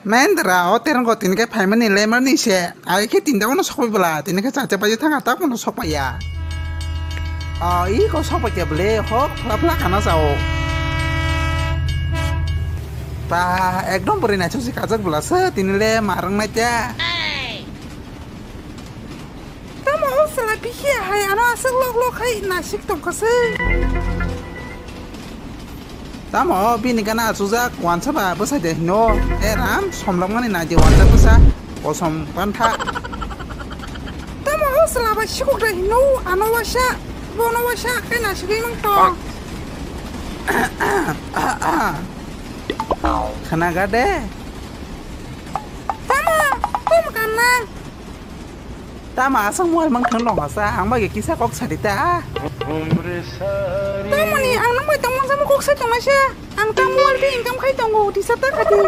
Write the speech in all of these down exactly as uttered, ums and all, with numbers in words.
Mendra, o terang ko tini khe phaimani lemar ni se. Ai khe tinta uno sokpai bwla, tini khe chacha baji thanga ta uno sokpaiya. O, i ko sokpai khe bwle, hok phla phla kana chao. Ba, ekdom bwrwi naisuk si kajak bwla se, tini le marang nai kya. Tamo o sala bikhe hai ano aswk lok lok khai nasik tongkha se. Tamo o bini gana achujak wansa ba bwsai de hino. E ram somlokmani nai de wansa bwsa kosom pantha. Tamo o sala ba sikok de hino ano wasa bono wasa khai nasigwi mang tong. Khana ga de. Tamo kom kanang. Tama aswk mobile mang thang dong asa, ang bai kisa kok sadi ta. Tamoni ang nang bai tongmang samo kok sai tongnaisa. Ang ta mobile tei income khai tongo, tisa ta khadi.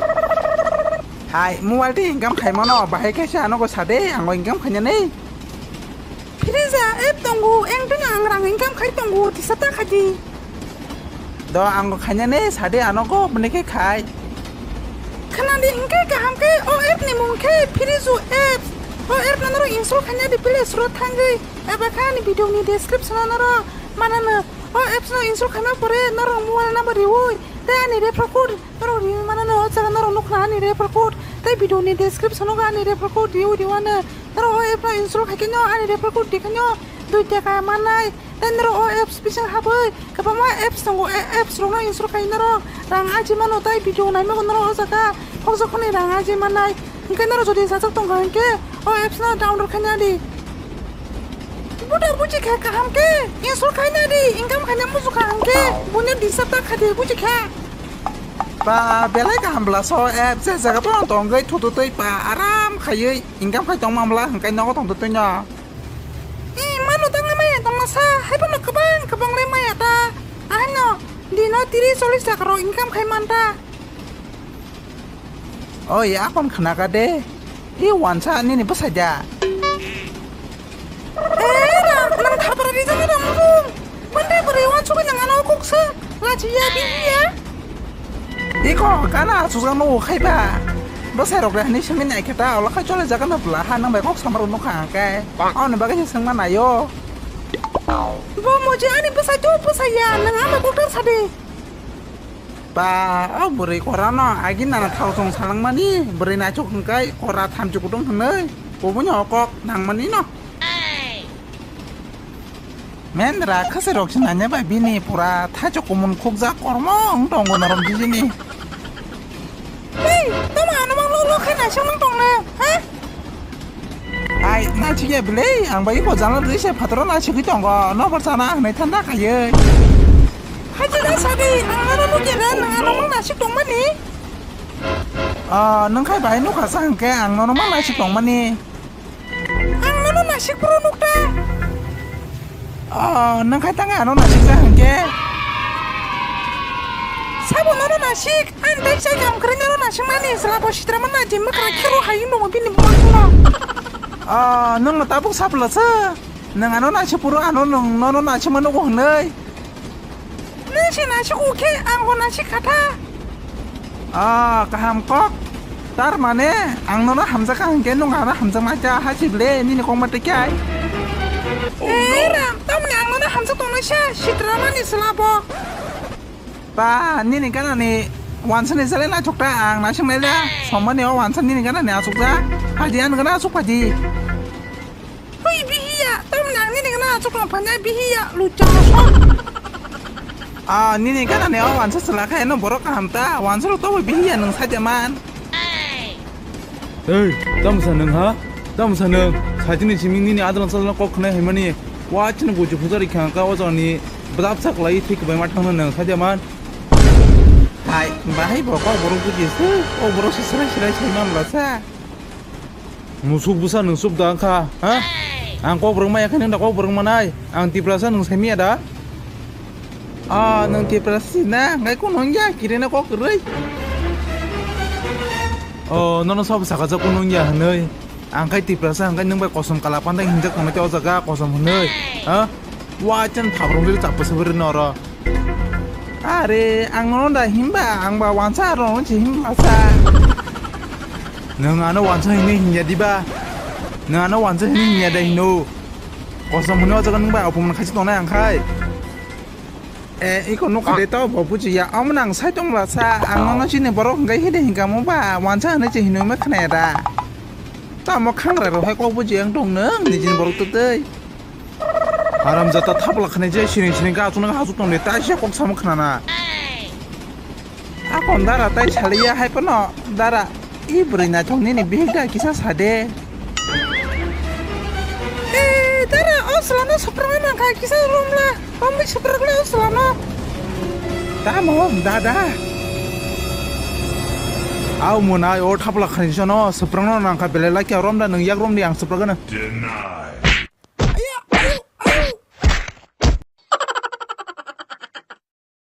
Hai, mobile tei income khai mano, bahai kaisa ano ko sade, ang income khaina nei. Phirija app tongo, eng tino ang rang income khai tongo, tisa ta khadi. Do ang khaina ne sade ano go bini khe khai. Khana di hingke kaham khe o app ni mung khe Phirizu apps. O app no norok install khaina di Play Store thangwi eba kha ani video ni description o norok manano. O apps no install khaima pore norok mobile number riui tei ani refer code norok riui manano. O jaga norok nukha ani refer code tei video ni description o ani refer code riui riwano. Norok o app no install khai khe no ani refer code di khe no dui taka mannai. Tei norok o apps bising habwi kwbangma apps tongo, a-, apps rokno install khai norok rang aji mano tei video naimano norok o jaga khokjakhoni rang aji mannai. Hinkhe norok jodi sajak tongkha hinkhe o apps no download khaina di. Buda buji kha kaham khe install khaina di, income khaina muchukha hinkhe buino disturb ta khadi buji kha. Ba belai kaham bwla so app je jaga bono tongwi thututwi ba aram khaiwi income khai tongma bwla hinkhe nogo tongtutwi no. Ee, mano tangna maya tongma sa, hai bono kwbang kwbang le maya ta. Ahai no, dino tiri chollish taka rok income khai man ta. Oi, akon khna ka de. Ee, wansa nini bwsai da. Ee, ra, nang thapra rijak ni rang mung. Bande bwrwi wansugwi nang ano kok sa. Lachi ya, bini ya. Iko gana asukjak nugo khaiba. Bwsai rok de hani simi nai khe ta, ola khai chole jaga no bwla ha, nang bai kok samar nukha hwnkhe. Aboni bagwi se swngma naio. Bo moje ani bwsai to bwsai ya, nang ama kok ta sadi. Ba, o bwrwi kora no agi nana thao chong salangmani, bwrwi naithok hwnkhe kora thamchi kutung hwnwi, kubuni o kok nangmani no. Mendra khasi rok sinanya bai bini pura thaichuk kumun khukjak kormo wng tongo norom jijini. Hei, tamo ano mang lo lo khai naising mang tong na, ha? Ai, naisik ya bile, ang bai ko jana dui se phataro naisigwi tongo, nokbar chana ang nai thanda khaiye. Haji da sadi, ang ano nukya da, nang ano mang naisik tongmani? Ah, nang khai bai nukha sa hwnkhe ang nono mang naisik tongmani. Ang nono naisik phuru nukta. Oh, nang khai tang ano naisik ja hwnkhe. Sabo nono naisik, ang tei chai kam kwrwi nono naisik mani, sela bo sitra mana jin makra khiro hai nungo bini buma khuma. Oh, nang no tabuk sapla sa. Nang ano naisik phuru ano nang nono naisik mano ko hwnwi. Nung se naisik ukhe, ang bo naisik kha tha. Ah, kaham kok. Tar mane, ang nono hamjakha hwnkhe nung ano hamjaknai ta, ha si ble, nini kok ma tei khe ai. Eh, Ram, tamni ang nono hamjak tongnai se, sitra mani sela bo. Ba, nini gana ni wansa ni jale naithok ta, ang naisik nai le, somani o wansa nini gana ni asuk ja, haji an gana asuk phaji. Hui bihiya, tamni ang nini gana achuk rong phanya bihiya, lucha rosok. Ah, nini gana ni o wansa sela khe no borok kaham ta, wansa rok tobo bihiya nung saja man. Hey, tamo sa nung ha? Tamo sa nung? Sajini simi nini adran salna kok khnai hai mani. Wa chini buji phujari khang ka o jani bwlap sak lai thik bai ma thang nung saja man. Hai, bahai bo kok borok buji se, o borok se serai serai sai man bwla sa. Musuk bwsa nwng suk da wngkha, ha? Ang kok bwrwng maya khe nwng da kok bwrwng manai. Ang Tiprasa nwng sai maya da? Ah, nwng Tiprasa si na? Hwnkhe kunu wngya, kirina kok kwrwi. Oh, nono sabo sakajak kunu wngya hwnwi. Ang khai Tiprasa hwnkhe nwng bai kosom kala panda hinjak tongnai tei o jaga kosom hwnwi. Ha? Wa chen phabrong ril chapsa bwrwi noro. Are, ang nono da himba, ang ba wansa aro se himba sa. Nwng ano wansa hinwi hinya diba? Nwng ano wansa hinwi hinya de hino? Kosom hwnwi o jaga nwng bai opomon khaisi tongnai ang khai. Eh, iko nukha de to bo bujiya. Omo nang sai tongla sa, ang nono chini borok hwnkhe hide hinkamo ba, wansa hwnwi se hinwi ma khnaya da. Tamo khangra rok hai kok bujiya ang tong nwng nijini borok twtwi. Haramjata thapla khnai je siring siring ga achukno hasuk tong de, taisa kok samo khnana. Akon dara tai saliya hai pono dara. I bwrwi naithok nini bihik da kisa sa de. Eh, dara o salano soprangna nangkha kisa romla. Romwi soprangla o salano. Tamo dada. Au mwnai o thapla khanai sono soprangno nangkha belai lakya romda nwng yak romdi ang sopragana.